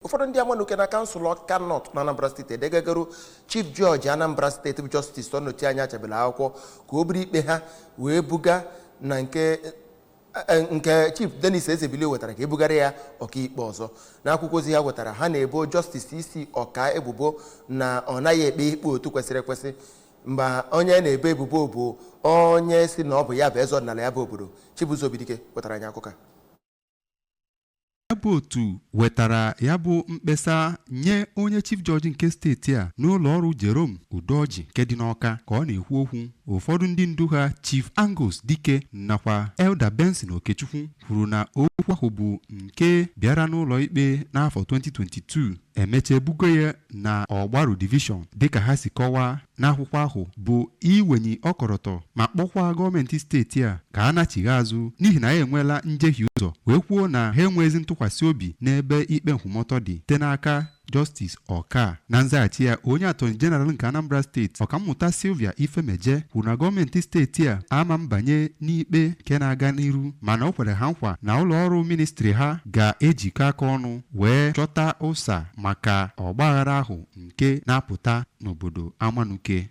Ụfọdụ ndị Amanuke na kansụl Ọka North na Anambra Steeti edegagoro Chief Judge Anambra Steeti bụ Justice Onotianya Achabele akwụkwọ ka o buru ikpe ha wee buga na nke Chief Dennis Ezebilio wetara ka ebugara ya ọkaikpe ọzọ. N'akwụkwọ ozi ha wetara, ha na-ebo Justice isi ọka ebubo na ọ naghị ekpe ikpe otu kwesịrị ekwesị, mgbe onye na-ebo ebubo bụ onye si na ọ bụ ya bụ eze ọdịnala ya bụ obodo. Chibuzo Obidike wetara anyị akụkọ a. Ya bụ otu wetara ya bụ mkpesa nye onye Chief Judge nke steeti a n'ụlọ ọrụ Jerome Udoji nke dị n'Ọka. Ka ọ na-ekwu okwu, ụfọdụ ndị ndu ha, Chief Angus Dike nakwa Elder Benson Okechukwu, kwuru na okwu ahụ bụ nke bịara n'ụlọ ikpe n'afọ 2022, emechaa ebugo ya na Ọgbaru Division. Dịka ha si kọwaa n'akwụkwọ ahụ, bụ iwenyi ọkọrọtọ ma kpọkwa gọọmenti steeti a ka a nachigha azụ n'ihi na ya enweela njehie ụzọ, wee kwuo na ha enweghịzi ntụkwasị obi n'ebe ikpe nkwụmọtọ dị site n'aka Justice Ọka. Na nzaghachi ya, onye Attorney General nke Anambra Steeti, Ọkammụta Sylvia Ifemeje, kwuru na gọọmenti steeti a ama mbanye n'ikpe nke na-aga n'iru, mana o kwere ha nkwa na ụlọ ọrụ ministri ha ga-ejikọ aka ọnụ wee chọta ụsa maka ọgbaghara ahụ nke na-apụta n'obodo Amanuke.